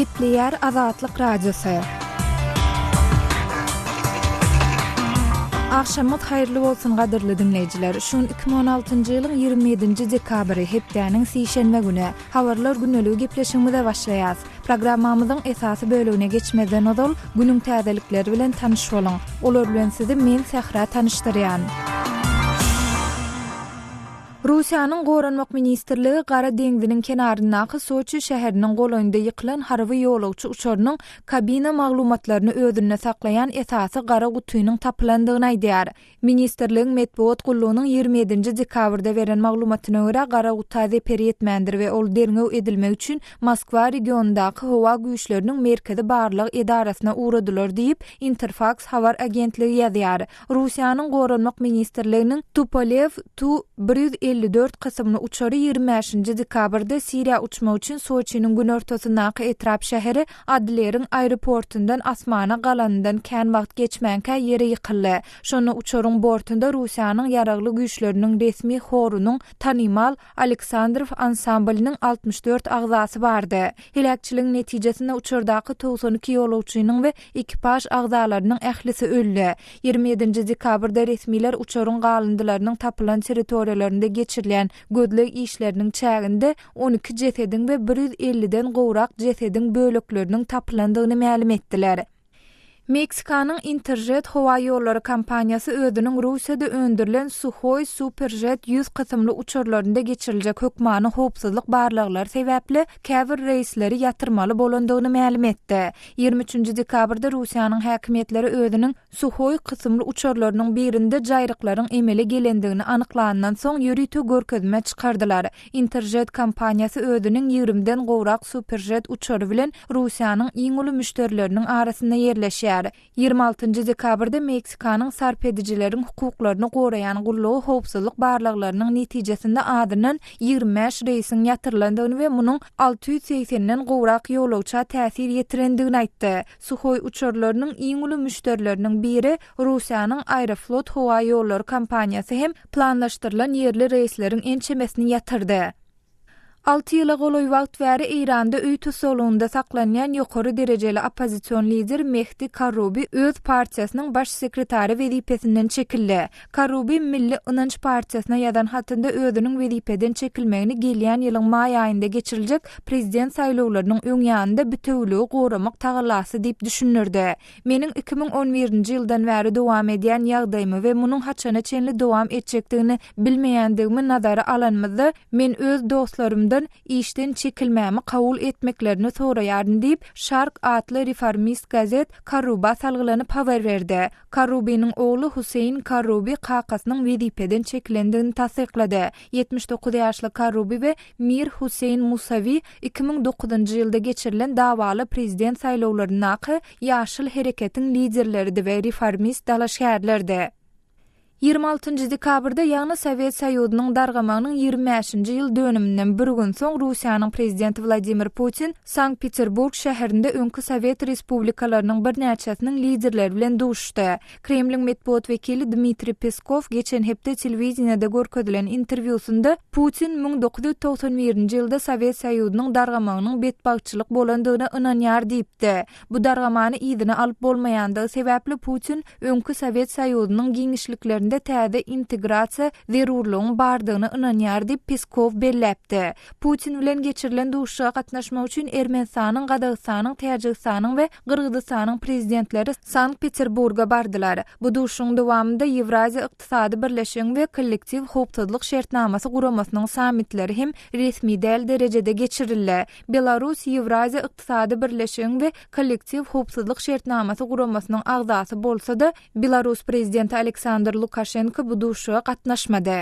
Gepleýär Azatlyk Radiosy. Agşamyňyz haýyrly bolsun gadyrly diňleýjiler. Şu gün 2016-njy ýylyň 27-nji dekabry, hepdäniň sişenbe güni. Habarlar gündeligi gepleşigimize başlaýas. Programmamyzyň esasy bölegine geçmezden ozal, günüň täzelikleri bilen tanyş boluň. Olar bilen sizi men Sähra tanyşdyrýan. Russiýanyň Goranmak ministrligi Gara deňziniň kenaryndaky Soçi şäheriniň golaýynda ýykylan harby ýolagçy uçarynyň kabina maglumatlaryny özünde saklaýan esasy gara gutynyň tapylandygyny aýdýar. Ministrligiň metbugat gullugynyň 27-nji dekabrda beren maglumatyna görä, gara guta zeper ýetmändir we ol derňew edilmek üçin Moskwa regionyndaky howa güýçleriniň merkezi barlag edarasyna ugradylar diýip, Interfaks habar agentligi ýazýar. Russiýanyň Goranmak ministrliginiň Tupolew Tu 154 kysymly uçary 25-nji dekabrda Siriýa uçmak üçin Soçiniň günortasyndaky etrap şäheri Adleriň aeroportundan asmana galanyndan kän wagt geçmänkä ýere ýykyldy. Şonda uçaryň bortunda Russiýanyň Ýaragly Güýçleriniň resmi horunyň tanymal Aleksandrow ansamblynyň 64 agzasy bardy. Heläkçiligiň netijesinde uçardaky 92 ýolagçynyň we ekipaž agzalarynyň ählisi öldi. 27-nji dekabrda resmiler uçaryň galyndylarynyň tapylan territoriýalarynda geçirilýän gözleg işleriniň çäginde 12 jesediň we 150-den gowrak jesediň bölekleriniň tapylandygyny mälim etdiler. Meksikanyň Interjet howa ýollary kompaniýasy özüniň Russiýada öndürilen Suhoi Superjet 100 kysymly uçarlarynda geçiriljek hökmany howpsuzlyk barlaglary sebäpli käbir reýsleri ýatyrmaly bolandygyny mälim etdi. 23-nji dekabrda Russiýanyň häkimiýetleri özüniň Suhoi kysymly uçarlarynyň birinde jaýryklaryň emele gelendigini anyklanyndan soň ýörite görkezme çykardylar. Interjet kompaniýasy özüniň ýigrimiden gowrak Superjet uçary bilen Russiýanyň iň uly müşderileriniň arasynda ýerleşýär. 26-njy dekabrda Meksikanyň sarp edijileriň hukuklaryny goraýan gullugy howpsuzlyk barlaglarynyň netijesinde azyndan 25 reýsiň ýatyrylandygyny we munuň 680-den gowrak ýolagça täsir ýetirendigini aýtdy. Suhoý uçarlarynyň iň uly müşderileriniň biri Russiýanyň Aeroflot howa ýollary kompaniýasy hem planlaşdyrylan ýerli reýsleriň ençemesini ýatyrdy. Alty ýyla golaý wagt bäri Eýranda öý tussaglygynda saklanýan ýokary derejeli oppozision lider Mehdi Karrubi öz partiýasynyň baş sekretary wezipesinden çekildi. Karrubi Milli ynanç partiýasyna ýazan hatynda özüniň wezipeden çekilmegini gelýän ýylyň maý aýynda geçiriljek prezident saýlawlarynyň öň ýanynda bitewüligi goramak tagallasy diýip düşündirdi. Meniň 2011-nji ýyldan bäri dowam edýän ýagdaýymy we munuň haçana çenli dowam etjekdigini bilmeýändigimi nazara alanymyzda, men öz dostlarymdan işden çekilmämi kabul etmeklerini soraýaryn diýip, Şark atly reformist gazet Karruba salgylanyp habar berdi. Karrubiniň ogly Huseýn Karrubi kakasynyň wezipeden çekilendigini tassyklady. 79 ýaşly Karrubi we Mir Huseýn Musawi 2009-njy ýylda geçirilen dawaly prezident saýlawlaryndaky Ýaşyl hereketiň liderleridi we reformist dalaşgärlerdi. 26-njy dekabrda, ýagny Sowet Soýuzynyň dargamagynyň 25-nji ýyl dönüminden bir gün soň Russiýanyň prezidenti Wladimir Putin Sankt-Peterburg şäherinde öňki sowet respublikalarynyň birnäçesiniň liderleri bilen duşuşdy. Kremliň metbugat wekili Dmitriý Peskow geçen hepde telewideniýede görkezilen interwýusynda Putin 1991-nji ýylda Sowet Soýuzynyň dargamagynyň betbagtçylyk bolandygyna ynanýar diýipdi. Bu dargamany yzyna alyp bolmaýandygy sebäpli Putin öňki Sowet Soýuzynyň giňişliklerinde täze integrasiýa zerurlygyň bardygyna ynanýar diýip, Peskow belläpdi. Putin bilen geçirilen duşuşyga gatnaşmak üçin Ermenistanyň, Gazagystanyň, Täjigistanyň we Gyrgyzystanyň prezidentleri Sankt-Peterburga bardylar. Bu duşuşygyň dowamynda Ýewraziýa Ykdysady Birleşigiň we Kollektiw Howpsuzlyk Şertnamasy Guramasynyň sammitleri hem resmi däl derejede geçirildi. Belarus Ýewraziýa Ykdysady Birleşigiň we Kollektiw Howpsuzlyk Şertnamasy Guramasynyň agzasy bolsa-da, belarus prezidenti Aleksandr Lukaşenko bu duşuşyga gatnaşmady.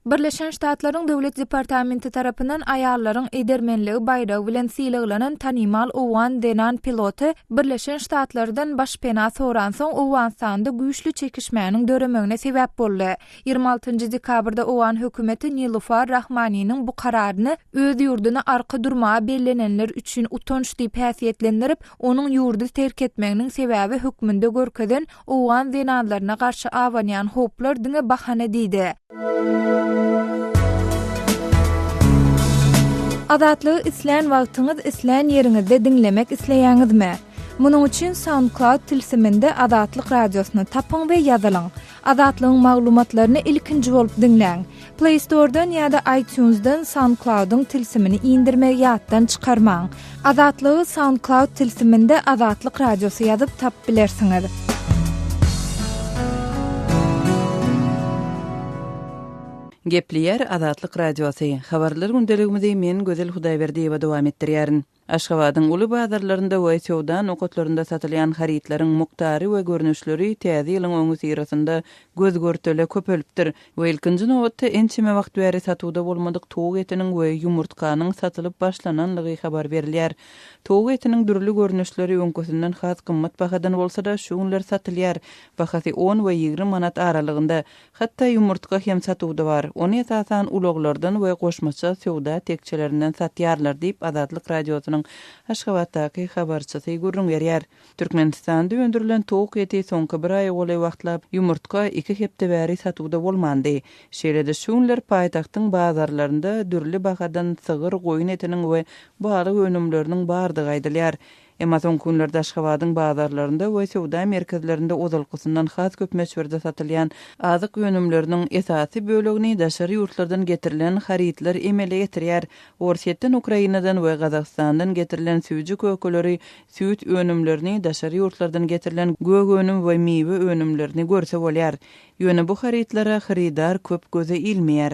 Birleşen Ştatlaryň Döwlet departamenti tarapyndan Aýallaryň edermenligi baýragy bilen sylaglanan tanymal owgan zenan piloty Birleşen Ştatlardan başpena soransoň Owganystanda güýçli çekişmäniň döremegine sebäp boldy. 26-njy dekabrda owgan hökümeti Nilufar Rahmaniniň bu kararyny öz ýurduna arka durmaga bellenenler üçin utanç diýip häsiýetlendirip, onuň ýurdy terk etmeginiň sebäbi hökmünde görkezen owgan zenanlaryna garşy abanýan howplar diňe bahana diýdi. Azatlygy islän wagtyňyz, islän ýeriňizde diňlemek isleýäňizmi? Munuň üçin SoundCloud tilsiminde Azatlyk Radiosyny tapyň we ýazylyň. Azatlygyň maglumatlaryny ilkinji bolup diňläň. Play Store-dan ýa-da iTunes-dan SoundCloud-yň tilsimini indirmegi ýatdan çykarmaň. Azatlygy SoundCloud tilsiminde Azatlyk Radiosy ýazyp tapyp bilersiňiz. Gepleýär Azatlyk Radiosy. Habarlar gündeligimizi men Gözel Hudaýberdiýewa dowam etdirýärin. Aşgabadyň uly bazarlarynda we söwda nokatlarynda satylýan harytlaryň mukdary we görnüşleri Täze ýylyň öňüsyrasynda göz-görtele köpelipdir we ilkinji nobatda ençeme wagt bäri satuwda bolmadyk towuk etiniň we ýumurtganyň satylyp başlananlygy habar berilýär. Towuk etiniň dürli görnüşleri öňküsinden has gymmat bahadan bolsa-da, şu günler satylýar. Bahasy on we 20 manat aralygynda. Hatda ýumurtga hem satuwda bar. Ony esasan ulaglardan we goşmaça söwda tekjelerinden satýarlar diýip, Azatlyk Radiosynyň Aşgabatdaky habarçysy gürrüň berýär. Türkmenistanda öndürilen towuk eti soňky bir aýa golaý wagtlap, ýumurtga iki hepde bäri satuwda bolmandy. Şeýle-de şu günler paýtagtyň bazarlarynda dürli bahadan sygyr, goýun etiniň we balyk önümleriniň bardygy aýdylýar. Emma soňky günlerde Aşgabadyň bazarlarynda we söwda merkezlerinde ozalkysyndan has köp möçberde satylýan azyk önümleriniň esasy bölegini daşary ýurtlardan getirilen harytlar emele getirýär. Orsýetden, Ukrainadan we Gazagystandan getirilen süýji-kökeleri, süýt önümlerini, daşary ýurtlardan getirilen gök önüm we miwe önümlerini görse bolýar. Ýöne bu harytlara hyrydar köp göze ilmeýär.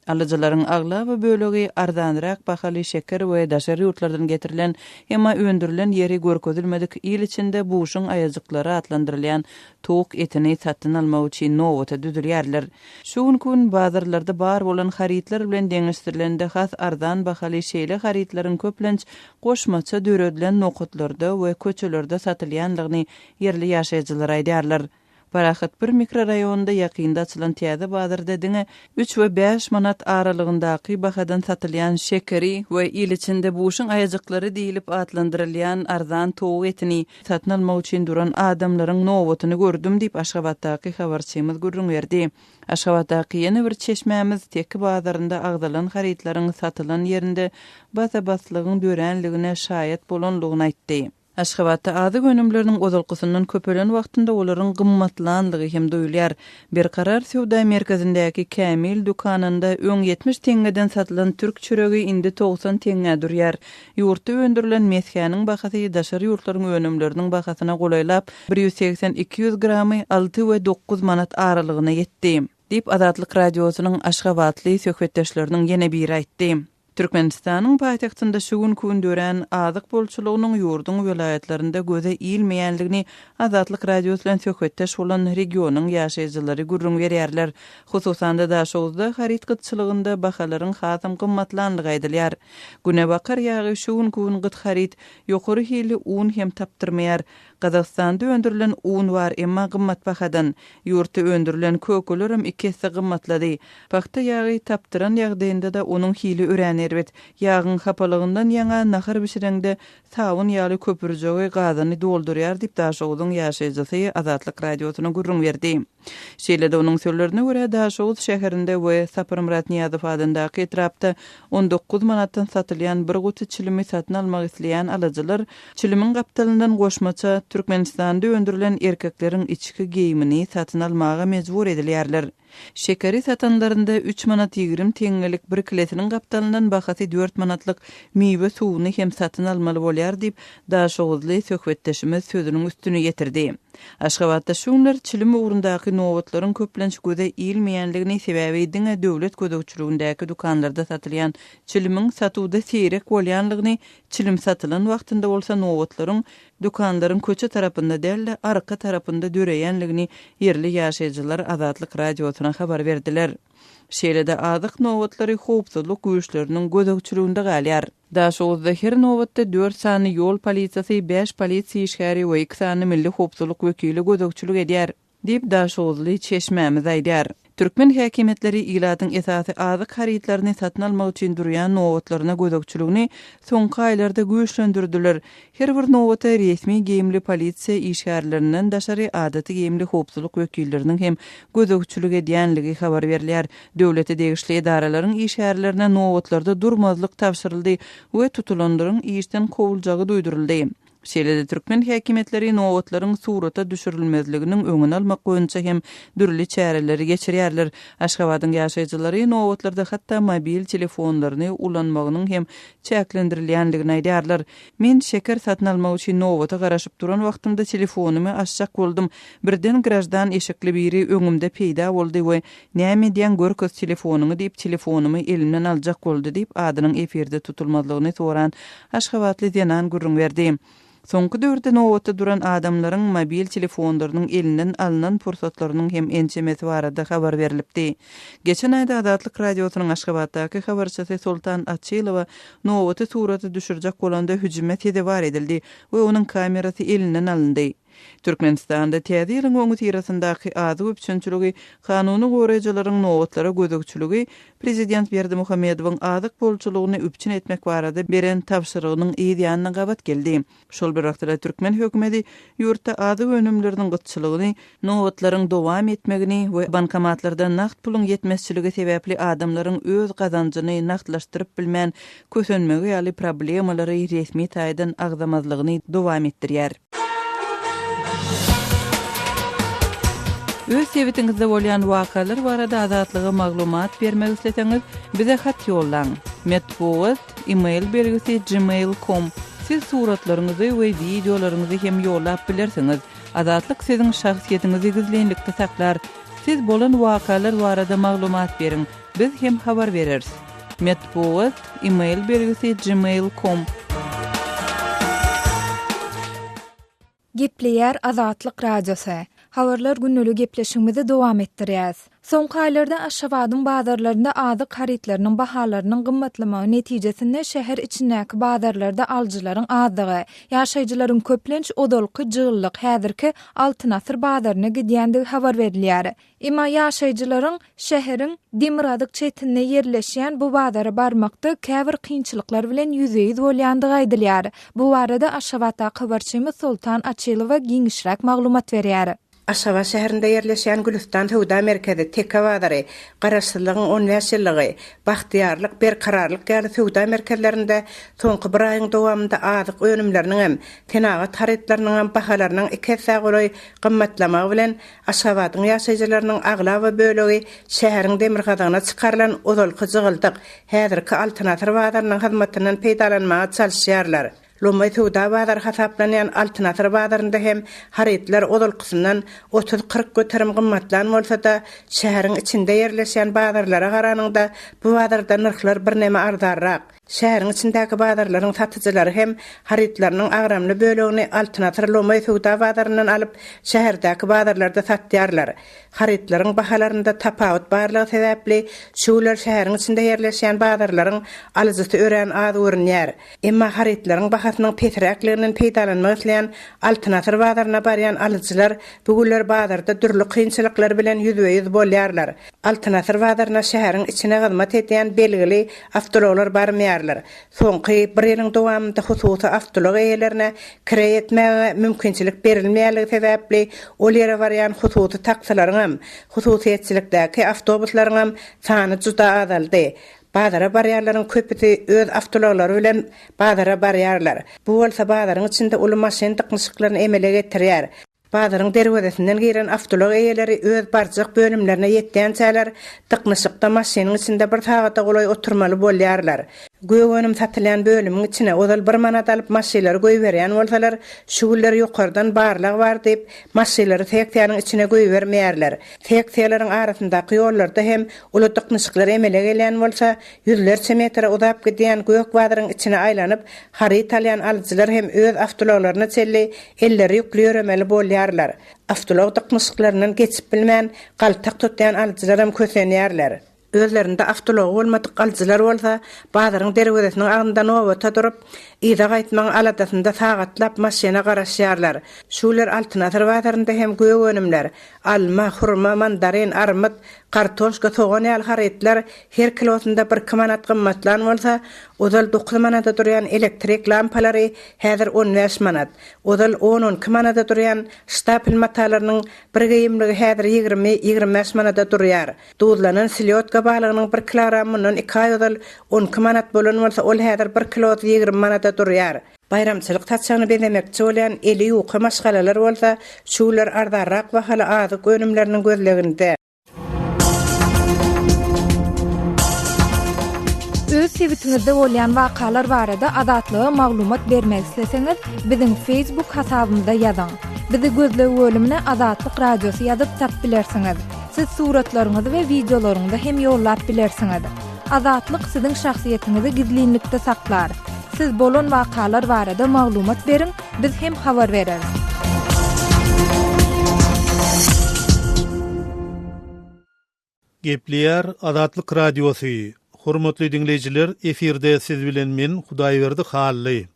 Alyjylaryň aglaba bölegi arzanrak bahaly şeker we daşary ýurtlardan getirilen, emma öndürilen ýeri görkezilmedik il içinde buşuň aýajyklary atlandyrylýan towuk etini satyn almak üçin nobata düzülýärler. Şu günki gün bazarlarda bar bolan harytlar bilen deňeşdirilende has arzan bahaly şeýle harytlaryň köplenç goşmaça döredilen nokatlarda we köçelerde satylýanlygyny ýerli ýaşaýjylar aýdýarlar. Parahat bir mikroraýonynda ýakynda açylan täze bazarda diňe üç we bäş manat aralygyndaky bahadan satylýan şekeri we il içinde buşuň aýajyklary diýlip atlandyrylýan arzan towuk etini satyn almak üçin duran adamlaryň nobatyny gördüm diýip, Aşgabatdaky habarçymyz gürrüň berdi. Aşgabatdaky ýene bir çeşmämiz Teki bazarynda agzalan harytlaryň satylan ýerinde basa-baslygyň döränligine şaýat bolanlygyny aýtdy. Aşgabatda azyk önümleriniň ozalkysyndan köpelen wagtynda olaryň gymmatlanlygy hem duýulýar. Berkarar söwda merkezindäki Kämil dükanynda öň 70 teňňeden satylan türk çöregi indi 90 teňňä durýar. Ýurtda öndürilen mesgäniň bahasy daşary ýurtlaryň önümleriniň bahasyna golaýlap, bir 180-200 gramy alty we dokuz manat aralygyna ýetdi. Diýip, Azatlyk Radiosynyň aşgabatly söhbetdeşleriniň ýene biri aýtdy. Türkmenistanyň paýtagtynda şu günki gün dörän azyk bolçulygynyň ýurduň welaýatlarynda göze ilmeýändigini Azatlyk Radiosy bilen söhbetdeş bolan regionyň ýaşaýjylary gürrüň berýärler. Hususan-da, Daşoguzda haryt gytçylygynda bahalaryň hasam gymmatlandygy aýdylýar. Günebakar ýagy şu günki gün gyt haryt, ýokary hilli un hem tapdyrmaýar. Gazagystanda öndürilen un bar, emma gymmat bahadan. Ýurtda öndürilen kökelerem iki esse gymmatlady. Pagta ýagy tapdyran ýagdaýynda-da onuň hili örän erbet. Ýagyň hapalygyndan ýaňa nahar bişireňde sabyn ýaly köpürjegi gazany doldurýar diýip, Daşoguzyň ýaşaýjysy Azatlyk Radiosyna gürrüň berdi. Şeýle-de onuň sözlerine görä, Daşoguz şäherinde we Saparmyrat Nyýazow adyndaky etrapda 19 manatdan satylýan bir guty çilimi satyn almak isleýän alyjylar çilimiň gapdalyndan goşmaça Türkmenistanda öndürilen erkekleriň içki geýimini satyn almaga mejbur edilýärler. Şekeri satanlarynda üç manat 20 teňňelik bir kilesiniň gapdalyndan bahasy dört manatlyk miwe suwuny hem satyn almaly bolýar diýip, daşoguzly söhbetdeşimiz sözüniň üstüni ýetirdi. Aşgabatda şu günler çilim ugrundaky nobatlaryň köplenç göze ilmeýänligini, sebäbi diňe döwlet gözegçiligindäki dükanlarda satylýan çilimiň satuwda seýrek bolýanlygyny, çilim satylan wagtynda bolsa nobatlaryň dükanlaryň köçe tarapynda däl-de, arka tarapynda döreýänligini ýerli ýaşaýjylar Azatlyk Radiosyna habar berdiler. Şeýle-de azyk nobatlary howpsuzlyk güýçleriniň gözegçiliginde galýar. Daşoguzda her nobatda dört sany ýol polisiýasy, bäş polisiýa işgäri we iki sany milli howpsuzlyk wekili gözegçilik edýär. Diýip, daşoguzly çeşmämiz aýdýar. Türkmen häkimiýetleri ilatyň esasy azyk harytlaryny satyn almak üçin durýan nobatlaryna gözegçiligini soňky aýlarda güýçlendirdiler. Her bir nobata resmi geýimli polisiýa işgärlerinden daşary adaty geýimli howpsuzlyk wekilleriniň hem gözegçilik edýänligi habar berilýär. Döwlete degişli edaralaryň işgärlerine nobatlarda durmazlyk tabşyryldy we tutulanlaryň işden kowuljagy duýduryldy. Şeýle-de türkmen häkimiýetleri nobatlaryň surata düşürilmezliginiň öňüni almak boýunça hem dürli çäreleri geçirýärler. Aşgabadyň ýaşaýjylary nobatlarda hatda mobil telefonlaryny ulanmagynyň hem çäklendirilýändigini aýdýarlar. Men şeker satyn almak üçin nobata garaşyp duran wagtymda telefonymy açjak boldum. Birden graždan eşikli biri öňümde peýda boldy we Näme edýäň görkez telefonyňy diýip telefonymy elimden aljak boldy diýip adynyň efirde tutulmazlygyny soran aşgabatly zenan gürrüň berdi. Soňky döwürde nobatda duran adamlaryň mobil telefonlarynyň elinden alnan pursatlarynyň hem ençemesi barada habar berlipdi. Geçen aýda Azatlyk Radiosynyň Aşgabatdaky habarçysy Soltan Açylowa nobaty surata düşürjek bolanda hüjüme sezewar edildi we onuň kamerasy elinden alyndy. Türkmenistanda Täze ýylyň öňüsyrasyndaky azyk üpjünçiligi, kanuny goraýjylaryň nobatlara gözegçiligi prezident Berdimuhamedowyň azyk bolçulygyny üpjün etmek barada beren tabşyrygynyň yz ýanyna gabat geldi. Şol bir wagtda-da türkmen hökümeti ýurtda azyk önümleriniň gytçylygyny, nobatlaryň dowam etmegini we bankomatlarda nagt puluň ýetmezçiligi sebäpli adamlaryň öz gazanjyny nagtlaşdyryp bilmän kösenmegi ýaly problemalary resmi taýdan agzamazlygyny dowam etdirýär. Öz sebitiňizde bolýan wakalar barada Azatlyga maglumat bermek isleseňiz, bize hat ýollaň. Metbugat, e-mail belgisi gmail com. Siz suratlaryňyzy we wideolaryňyzy hem ýollap bilersiňiz. Azatlyk siziň şahsyýetiňizi gizlinlikde saklar. Siz bolan wakalar barada maglumat beriň, biz hem habar bereris. Metbugat, e-mail belgisi gmail com. Gepleýär Azatlyk Radiosy. Habarlar gündelik gepleşigimizi dowam etdirýäs. Soňky aýlarda Aşgabadyň bazarlarynda azyk harytlarynyň bahalarynyň gymmatlamagy netijesinde şäher içindäki bazarlarda alyjylaryň azdygy, ýaşaýjylaryň köplenç ozalky jygyllyk, häzirki Altyn asyr bazaryna gidýändigi habar berilýär. Emma ýaşaýjylaryň şäheriň demirgazyk çetinde ýerleşýän bu bazara barmakda käbir kynçylyklar bilen ýüzbe-ýüz bolýandygy aýdylýar. Bu barada Aşgabatdaky habarçymyz Soltan Açylowa giňişräk maglumat berýär. Aşgabat şäherinde ýerleşýän Gülüstan söwda merkezi, Teke bazary, Garaşsyzlygyň 15 ýyllygy, Bagtyýarlyk, Berkararlyk ýaly söwda merkezlerinde soňky bir aýyň dowamynda azyk önümleriniňem, senagat harytlarynyňam bahalarynyň iki essä golaý gymmatlamagy bilen Aşgabadyň ýaşaýjylarynyň aglaba bölegi şäheriň demirgazygyna çykarylan ozalky jygyldyk, häzirki Altyn asyr bazarynyň hyzmatyndan peýdalanmaga çalyşýarlar. Lomaý söwda bazary hasaplanýan Altyn asyr bazarynda hem harytlar ozalkysyndan 30-40 göterim gymmatlan bolsa-da, şäheriň içinde ýerleşýän bazarlara garanyňda, bu bazarda nyrhlar birneme arzanrak. Şäheriň içindäki bazarlaryň satyjylary hem harytlarynyň agramly bölegini Altyn asyr lomaý söwda bazaryndan alyp, şäherdäki bazarlarda satýarlar. Harytlaryň bahalarynda tapawut barlygy sebäpli, şu günler şäheriň içinde ýerleşýän bazarlaryň alyjysy örän az görünýär. Emma harytlaryň bahasynyň pesräkliginden peýdalanmak isleýän Altyn asyr bazaryna barýan alyjylar bu günler bazarda dürli kynçylyklar bilen ýüzbe-ýüz bolýarlar. Altyn asyr bazaryna şäheriň içine hyzmat edýän belgili awtoulaglar barmaýarlar. Soňky bir ýylyň dowamynda hususy awtoulag eýelerine kireý etmäge mümkinçilik berilmeýänligi sebäpli, ol ýere barýan hususy taksilaryňam, hususyýetçilikdäki awtobuslaryňam sany juda azaldy. Bazara barýanlaryň köpüsi öz awtoulaglary bilen bazara barýarlar. Bu bolsa bazaryň içinde uly maşyn dyknyşyklaryny emele getirýär. Bazaryň derwezesinden giren awtoulag eýeleri öz barjak bölümlerine ýetýänçäler, dyknyşykda maşynyň içinde bir sagada golaý oturmaly bolýarlar. Gök önüm satylýan bölümiň içine ozal bir manat alyp maşylary goýberýän bolsalar, şu günler ýokardan barlag bar diýip, maşylary seksiýanyň içine goýbermeýärler. Seksiýalaryň arasyndaky ýollarda hem uly dyknyşyklar emele gelýän bolsa, Ýüzlerçe metre uzap gidýän gök bazaryň içine aýlanyp, haryt alýan alyjylar hem öz awtoulaglaryna çenli elleri ýükli ýöremeli bolýarlar. Awtoulag dyknyşyklaryndan geçip bilmän, galtak tutýan alyjylaram kösenýärler. Özlerinde awtoulagy bolmadyk alyjylar bolsa, bazaryň derwezesiniň agzynda nobata durup, yza gaýtmagyň aladasynda sagatlap maşyna garaşýarlar. Şu günler Altyn asyr bazarynda hem gök önümler, alma, hurma, mandarin, armyt, Kartoşka, sogan ýaly harytlar her kilosynda birki manat gymmatlan bolsa, ozal dokuz manada durýan elektrik lampalary häzir on bäş manat, ozal on-on iki manada durýan ştapel matalarynyň bir geýimligi häzir ýigrimi, 25 manada durýar. Duzlanan selýodka balygynyň bir kilogramy mundan iki aý ozal on iki manat bolan bolsa, ol häzir bir kilosy ýigrimi manada durýar. Baýramçylyk saçagyny bezemekçi bolýan eli ýuka maşgalalar bolsa şu günler arzanrak bahaly azyk önümleriniň gözleginde. Öz sebitiňizde bolýan wakalar barada Azatlyga maglumat bermek isleseňiz, biziň Facebook hasabymyza ýazyň. Bizi gözleg bölümine Azatlyk Radiosy ýazyp tap bilersiňiz. Siz suratlaryňyzy we wideolaryňyzy hem ýollap bilersiňiz. Azatlyk siziň şahsyýetiňizi gizlinlikde saklar. Siz bolan wakalar barada maglumat beriň, biz hem habar bereris. Gepleýär Azatlyk Radiosy, Hormatly diňleýjiler, efirde siz bilen men, Hudaýberdi Hally.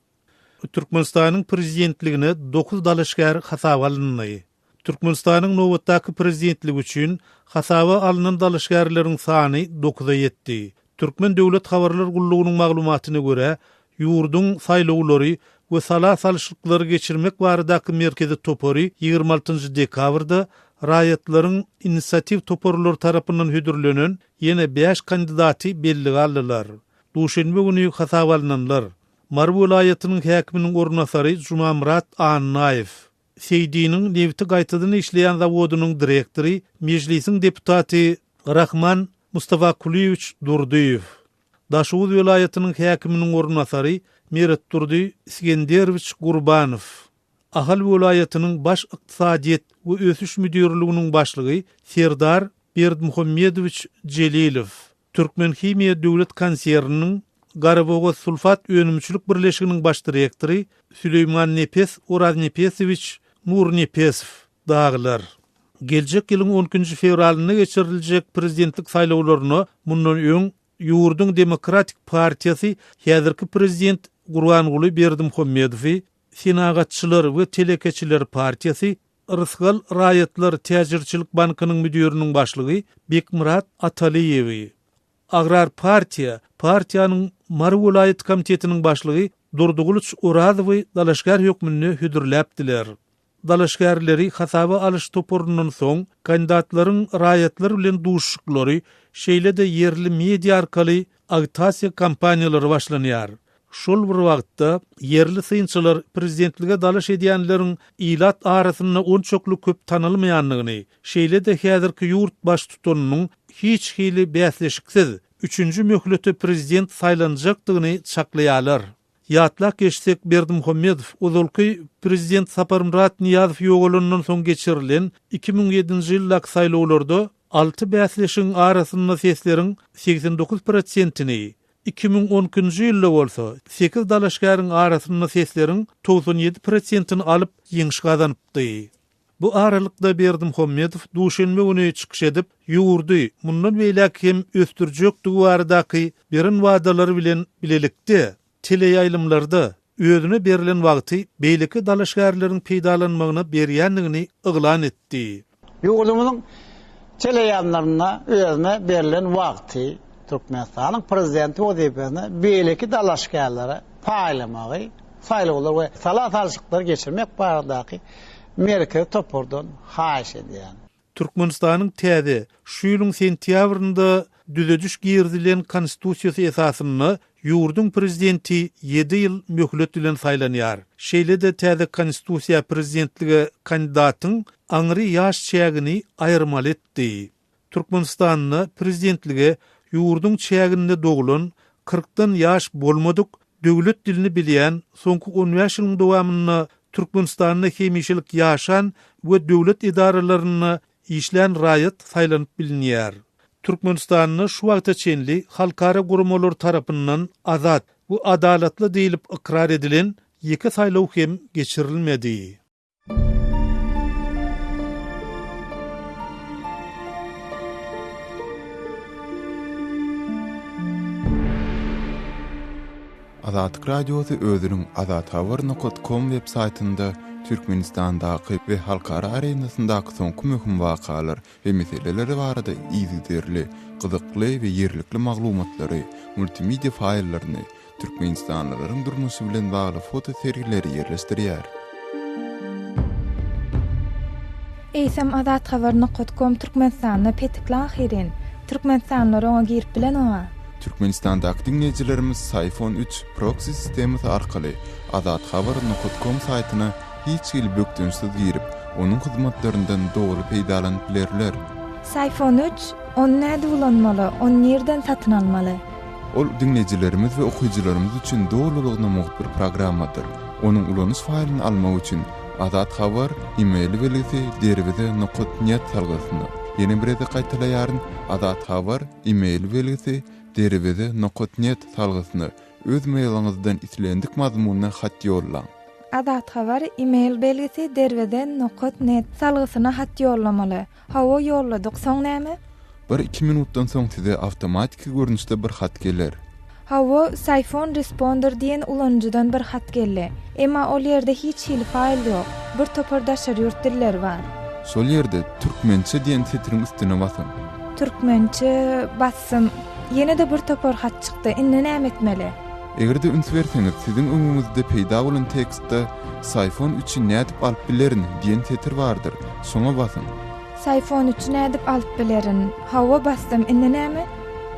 Türkmenistanyň prezidentligine dokuz dalaşgär hasaba alyndy. Türkmenistanyň nobatdaky prezidentligi üçin hasaba alnan dalaşgärleriň sany dokuza ýetdi. Türkmen döwlet habarlar gullugynyň maglumatyna görä, ýurduň Saýlawlary we sala salyşlyklary geçirmek baradaky merkezi topary 26 nji dekabrda raýatlaryň inisiatiw toparlary tarapyndan hödürlenen ýene bäş kandidaty bellige aldylar. Duşenbe güni hasaba alnanlar, Mary welaýatynyň häkiminiň orunbasary Jumamyrat Annaýew, Seýdiniň nebiti gaýtadan işleýän zawodynyň direktory, Mejlisiň deputaty Rahman Mustafakulyýewiç Durdyýew, Daşoguz welaýatynyň häkiminiň orunbasary Meretdurdy Isgenderowiç Gurbanow, Ahal welaýatynyň Baş ykdysadyýet we ösüş müdirliginiň başlygy Serdar Berdimuhamedowiç Jelilow, Türkmenhimiýa döwlet konserniniň Garabogazsulfat önümçilik birleşiginiň baş direktory Süleýmannepes Oraznepesowiç Nurnepesow dagylar. Geljek ýylyň on ikinji fewralynda geçiriljek prezidentlik saýlawlaryna mundan öň ýurduň Demokratik partiýasy häzirki prezident Gurbanguly Berdimuhamedowy, Senagatçylar we telekeçiler partiýasy Rysgal raýatlar täjirçilik bankynyň müdiriniň başlygy Bekmyrat Atalyýewi, Agrar partiýa partiýanyň Mary welaýat komitetiniň başlygy Durdygylyç Orazowy dalaşgär hökmünde hödürläpdiler. Dalaşgärleri hasaba alyş toparyndan soň kandidatlaryň raýatlar bilen duşuşyklary, şeýle-de ýerli media arkaly agitasiýa kampaniýalary başlanýar. Şol bir wagtda, ýerli synçylar prezidentlige dalaş edýänleriň ilat arasynda onçakly köp tanalmaýandygyny, şeýle-de häzirki ýurt baştutanynyň hiç hili bäsleşiksiz, üçünji möhlete prezident saýlanjakdygyny çaklaýarlar. Ýatlap geçsek, Berdimuhamedow ozalky prezident Saparmyrat Nyýazow ýogalandan soň geçirilen 2007-nji ýyldaky saýlawlarda alty bäsleşigiň arasynda sesleriň 89 prosentini, 2012-nji ýylda bolsa sekiz dalaşgäriň arasynda sesleriň 97 prosentini alyp, ýeňiş gazanypdy. Bu aralykda Berdimuhamedow duşenbe güni çykyş edip, ýurdy mundan beýläk hem ösdürjekdigi baradaky beren wadalary bilen bilelikde, teleýaýlymlarda özüne berlen wagty beýleki dalaşgärleriň peýdalanmagyna berýändigini yglan etdi. Ýurdumyzyň teleýaýlymlarynda özüne berlen wagty Türkmenistanyň Prezidenti wezipesine beýleki dalaşgärlere paýlamagy saýlawlar we sala salşyklary geçirmek baradaky merkezi topardan haýyş edýän. Türkmenistanyň täze, şu ýylyň sentýabrynda düzediş girizilen Konstitusiýasy esasynda ýurduň Prezidenti ýedi ýyl möhlet bilen saýlanýar. Şeýle-de täze Konstitusiýa prezidentlige kandidatyň aňry ýaş çägini aýyrmaly etdi. Türkmenistanda prezidentlige ýurduň çäginde doglan, kyrkdan ýaş bolmadyk, döwlet dilini bilýän, soňky on bäş ýylyň dowamynda Türkmenistanda hemişelik ýaşan we döwlet edaralarynda işlän raýat saýlanyp bilinýär. Türkmenistanda şu wagta çenli halkara guramalary tarapyndan azat we adalatly diýlip ykrar edilen ýeke saýlaw hem geçirilmedi. Azatlyk Radiosy özüniň azathabar nokat kom web saýtynda. Türkmenistandaky we halkara arenasyndaky soňky möhüm wakalar we meseleler barada yzygiderli, gyzykly we ýerlikli maglumatlary, multimedia faýllaryny, türkmenistanlylaryň durmuşy bilen bagly foto sergileri ýerleşdirýär. Eýsem Azathabar nokat kom Türkmenistanda petikli ahyryn. Türkmenistanlylar oňa girip bilenoga. Türkmenistandaky diňleýjilerimiz Syfon üç proksi sistemasy arkaly Azathabar nokat kom saýtyna hiç hili bökdençsiz girip, onuň hyzmatlaryndan doly peýdalanyp bilerler. Syfon üç, ony nädip ulanmaly, ony nirden satyn almaly? Ol diňleýjilerimiz we okyjylarymyz üçin dolulygyna mugt bir programmadyr. Onuň ulanyş faýlyny almak üçin Azat Habar e-mail belgisi derweze nokat net salgysyna, ýene bir gezek gaýtalaýaryn, Azat Habar e-mail belgisi derweze nokat net salgysyna öz mailiňizden islendik mazmunda hat ýollaň. Azat Habar e-mail belgisi derweze nokat net salgysyna hat ýollamaly. Hawa ýolladyk, soň näme? Bir-iki minutdan soň size awtomatiki görnüşde bir hat geler. Hawa, Syphon Responder diýen ulanyjydan bir hat geldi. Emma ol ýerde hiç hili faýl ýok. Bir topar daşary ýurt dilleri bar. Şol ýerde Türkmençe diýen setiriň üstüne basyň. Türkmençe basdym. Ýene-de bir topar hat çykdy. Indi näme etmeli? Eger-de üns berseňiz, siziň öňüňizde peýda bolan tekstde Syphon üçi nädip alyp bilerin diýen setir bardyr. Şoňa basyň. Syphon üçi nädip alyp bilerin? Hawa, basdym. Indi näme?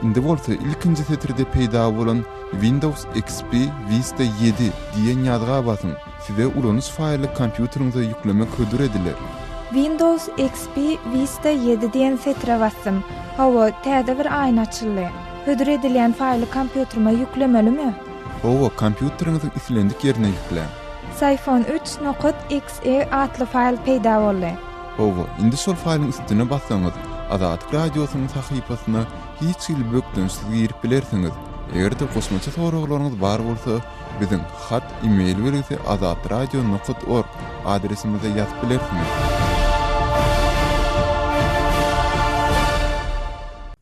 Indi bolsa ilkinji setirde peýda bolan Windows XP Vista ýedi diýen ýazga basyň. Size ulanyş faýly kompýuteriňize ýüklemek hödür ediler. Windows XP Vista ýedi diýen setire basdym. Hawa, täze bir aýna açyldy. Hödür edilýän faýly kompýuterime ýüklemelimi? Hawa, kompýuteriňiziň islendik ýerine ýükläň. Syphon üç nokat XE atly faýl peýda boldy. Hawa, indi şol faýlyň üstüne bassaňyz, Azatlyk Radiosynyň sahypasyna hiç hili bökdençsiz girip bilersiňiz. Eger-de goşmaça soraglaryňyz bar bolsa, biziň hat e-mail belgisi azatradio nokat org adresimize ýazyp bilersiňiz.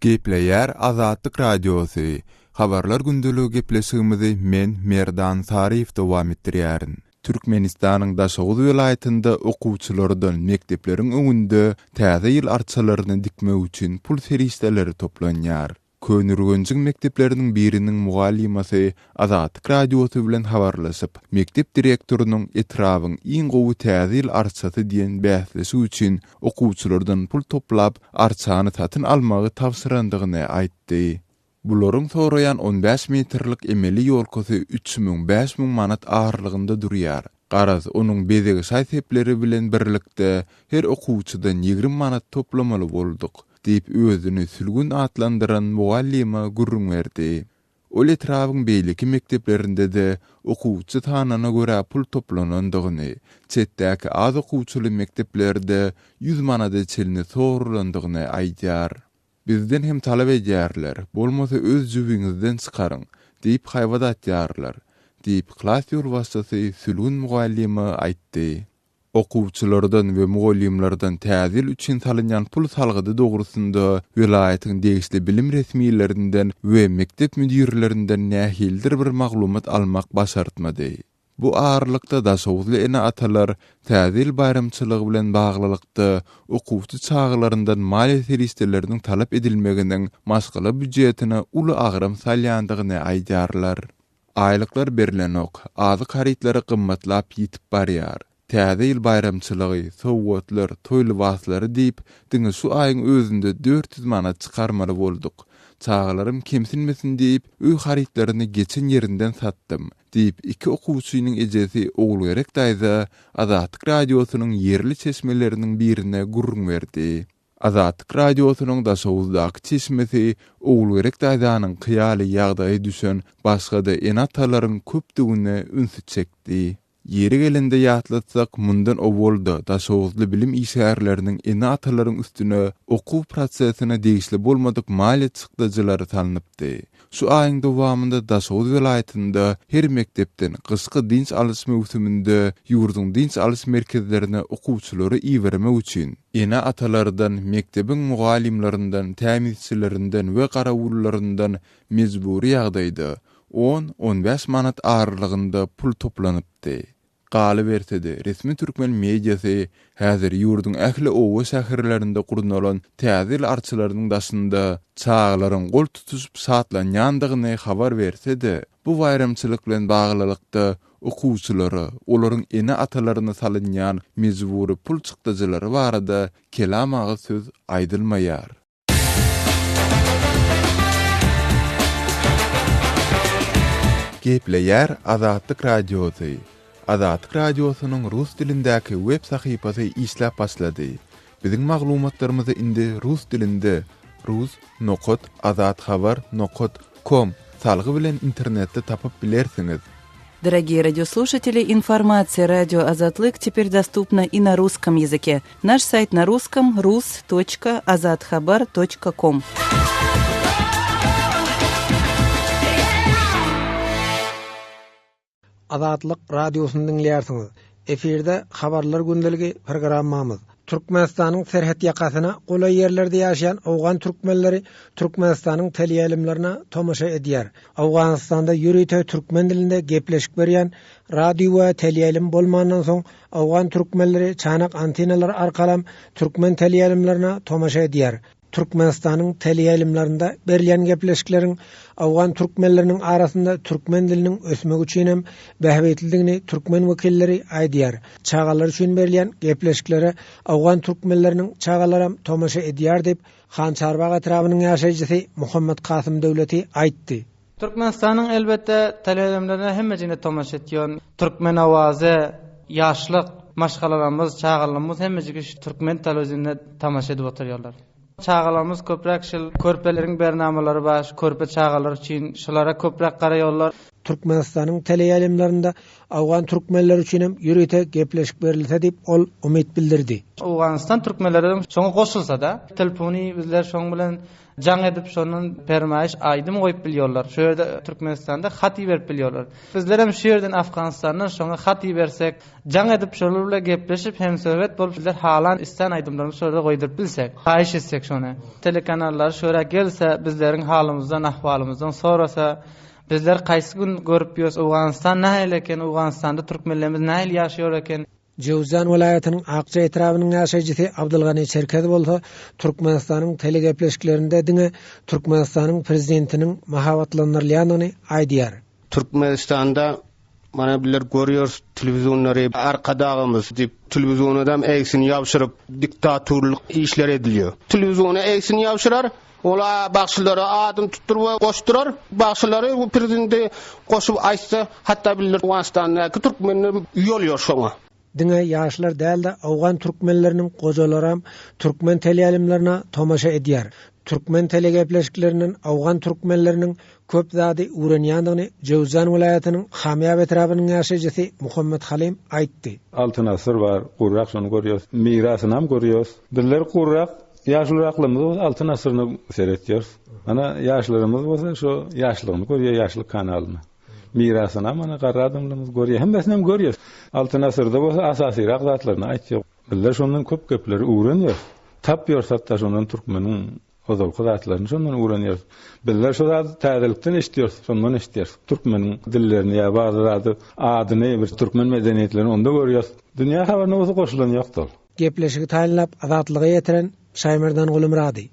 Gepleýär Azatlyk Radiosy, Habarlar gündeligi gepleşigimizi men, Merdan Saryýew dowam etdirýärin. Türkmenistanyň Daşoguz welaýatynda okuwçylardan mekdepleriň öňünde Täze ýyl arçalaryny dikmek üçin pul serişdeleri toplanýar. Köneürgenjiň mekdepleriniň biriniň mugallymasy Azatlyk Radiosy bilen habarlaşyp, mekdep direktorynyň etrabyň iň gowy Täze ýyl arçasy diýen bäsleşik üçin okuwçylardan pul toplap, arçany satyn almagy tabşyrandygyny aýtdy. Bularyň soraýan on bäş metrlik emeli ýolkasy 3000, 5000 manat aralygynda durýar. Garaz, onuň bezeg şaý-sepleri bilen birlikde her okuwçydan 20 manat toplamaly bolduk, diýip, özüni Sülgün atlandyran mugallyma gürrüň berdi. Ol etrabyň beýleki mekdeplerinde-de okuwçy sanyna görä pul toplanandygyny, çetdäki az okuwçyly mekdeplerde ýüz manada çenli sorulandygyny aýdýar. Bizden hem talap edýärler, bolmasa öz jübiňizden çykaryň, diýip haýbat atýarlar, diýip, klas ýolbaşçysy Sülgün mugallyma aýtdy. Okuwçylardan we mugallymlardan Täze ýyl üçin salynýan pul salgydy dogrusynda welaýatyň degişli bilim resmilerinden we mekdep müdirlerinden nähilidir bir maglumat almak başartmady. Bu aralykda daşoguzly ene-atalar Täze ýyl baýramçylygy bilen baglylykda okuwçy çagalaryndan maliýe serişdeleriniň talap edilmeginiň maşgala býujetine uly agram salýandygyny aýdýarlar. Aýlyklar berlenok, azyk harytlary gymmatlap ýitip barýar. Täze ýyl baýramçylygy, sowgatlar, toý lybaslary diýip, diňe şu aýyň özünde 400 manat çykarmaly bolduk. Çagalarym kemsinmesin diýip, öý harytlaryny geçen ýerinden satdym, diýip, iki okuwçynyň ejesi Ogulgerek daýza Azatlyk Radiosynyň ýerli çeşmeleriniň birine gürrüň berdi. Azatlyk Radiosynyň Daşoguzdaky çeşmesi Ogulgerek daýzanyňky ýaly ýagdaýa düşen başga-da ene-atalaryň köpdügine ünsi çekdi. Ýeri gelende ýatlatsak, mundan owal-da daşoguzly bilim işgärleriniň ene-atalaryň üstüne okuw prosesine degişli bolmadyk maliýe çykdajylary salnypdy. Şu aýyň dowamynda Daşoguz welaýatynda her mekdepden gyşky dynç alyş möwsüminde ýurduň dynç alyş merkezlerine okuwçylary ibermek üçin, ene-atalardan, mekdebiň mugallymlaryndan, tämizçilerinden we garawullaryndan mejbury ýagdaýda on, on bäş manat aralygynda pul toplanypdy. Galyberse-de, resmi türkmen mediasy häzir ýurduň ähli oba-şäherlerinde gurnalan Täze ýyl arçalarynyň daşynda çagalaryň gol tutuşyp şatlanýandygyny habar berse-de, bu baýramçylyk bilen baglylykda okuwçylara, olaryň ene-atalaryna salynýan mejbury pul çykdajylary barada kelam agyz söz aýdylmaýar. Gepleýär Azatlyk Radiosy, Azatlyk Radiosynyň rus dilindäki web sahypasy işläp başlady. Biziň maglumatlarymyzy indi rus dilinde rus nokat azathabar nokat kom salgy bilen internetde tapyp bilersiňiz. Дорогие радиослушатели, информация радио Азатлык теперь доступна и на русском языке. Наш сайт на русском rus.azathabar.com. Azatlyk Radiosyny diňleýärsiňiz. Efirde Habarlar gündeligi programmamyz. Türkmenistanyň serhet ýakasyna golaý ýerlerde ýaşaýan owgan türkmenleri Türkmenistanyň teleýaýlymlaryna tomaşa edýär. Owganystanda ýörite türkmen dilinde gepleşik berýän radio we teleýaýlym bolmandan soň owgan türkmenleri çanak antenalary arkalam türkmen teleýaýlymlaryna tomaşa edýär. Türkmenistanyň teleýaýlymlarynda berilýän gepleşikleriň owgan türkmenleriniň arasynda türkmen diliniň ösmegi üçinem bähbitlidigini türkmen wekilleri aýdýar. Çagalar üçin berilýän gepleşiklere owgan türkmenleriniň çagalaram tomaşa edýär diýip, Hançarbag etrabynyň ýaşaýjysy Muhammet Kasym Döwleti aýtdy. Türkmenistanyň elbetde teleýaýlymlaryna hemmejigine tomaşa etýän. Türkmen owazy, Ýaşlyk, maşgalalarymyz, çagalarymyz hemmejigi şu türkmen telewizionuna tomaşa edip oturýarlar. Çagalarymyz köpräk şul körpeleriň bernamalary bar, şu körpe çagalar üçin şulara köpräk garaýarlar. Türkmenistanyň teleýaýlymlarynda owgan türkmenleri üçinem ýörite gepleşik berilse diýip ol umyt bildirdi. Owganystan türkmenlerem şoňa goşulsada, telefony bizler şoň bilen Jaň edip şondan permaýyş aýdym goýup bilýorlar. Şu ýerde Türkmenistanda hat iberip bilýorlar. Bizlerem şu ýerden Afganistandan şoňa hat ibersek, jaň edip şolar bilen gepleşip hemsöhbet bolup bizler halan islän aýdymlarymyzy şolara goýduryp bilsek. Haýyş etsek şony. Telekanallar şu ýere gelse bizleriň halymyzdan ahwalymyzdan sorasa bizler kaýsy gün görüp ýörüs Owganystan nähili eken Owganystanda türkmenlerimiz nähili ýaşaýor eken. Jöwüzjan welaýatynyň Akja etrabynyň ýaşaýjysy Abdylgany Çerkez bolsa Türkmenistanyň telegepleşiklerinde diňe Türkmenistanyň prezidentiniň mahabatlandyrylýandygyny aýdýar. Türkmenistanda mana bizler görýäris telewizionlary Arkadagymyz diýip telewizionadam egsini ýabşyryp diktaturlyk işler edilýär. Telewiziona egsini ýabşyrar, ol bagşylara adyny tutduryp we goşdurar. Bagşylary bu prezidenti goşup aýtsa, hatda bizler Owganystandaky türkmenler uýalýar şoňa. Diňe ýaşlar däl-de owgan türkmenleriniň gojalaram türkmen teleýaýlymlaryna tomaşa edýär. Türkmen telegepleşiklerinden owgan türkmenleriniň köp zady öwrenýändigini Jöwüzjan welaýatynyň Hamýap etrabynyň ýaşaýjysy Muhammet Halym aýtdy. Altyn asyr bar, gurrak şony görýäs. Mirasynam görýäs. Bizler gurrak Ýaşuluraklymyz bolsa Altyn asyryna seretýäris. Ana, ýaşlarymyz bolsa şo ýaşlygyny görýär, ýaşlyk kanalyny. Mirasynam ana garry adamlarymyz görýär. Hemmesinem görýäris. Altyn asyrda bolsa asasyrak zatlaryny aýtýar. Bizler şondan köp gepleri öwrenýäris. Tapýarys hatda şondan türkmeniň ozalky zatlaryny şondan öwrenýäris. Bizler şo zady täzelikden eşidýäris, şondan eşidýäris. Türkmeniň dillerini ýa bary zady adyny bir türkmen medeniýetlerini onda görýäris. Dünýä habaryna bolsa goşulan ýokdy ol. Gepleşigi taýynlap Azatlyga ýetiren Şaýmerdan Gulumyrady.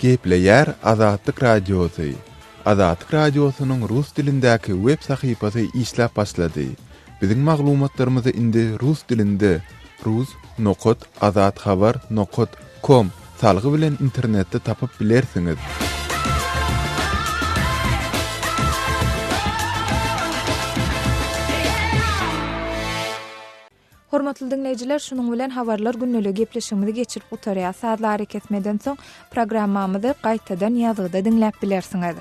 Gepleýär Azatlyk Radiosy, Azatlyk Radiosynyň rus dilindäki web sahypasy işläp başlady. Biziň maglumatlarymyzy indi rus dilinde rus nokat azathabar nokat kom salgy bilen internetde tapyp bilersiňiz. Hormatly diňleýjiler, şunuň bilen Habarlar gündeligi gepleşigimizi geçirip gutarýas. Sazly arakesmeden soň programmamyzy gaýtadan ýazgyda diňläp bilersiňiz.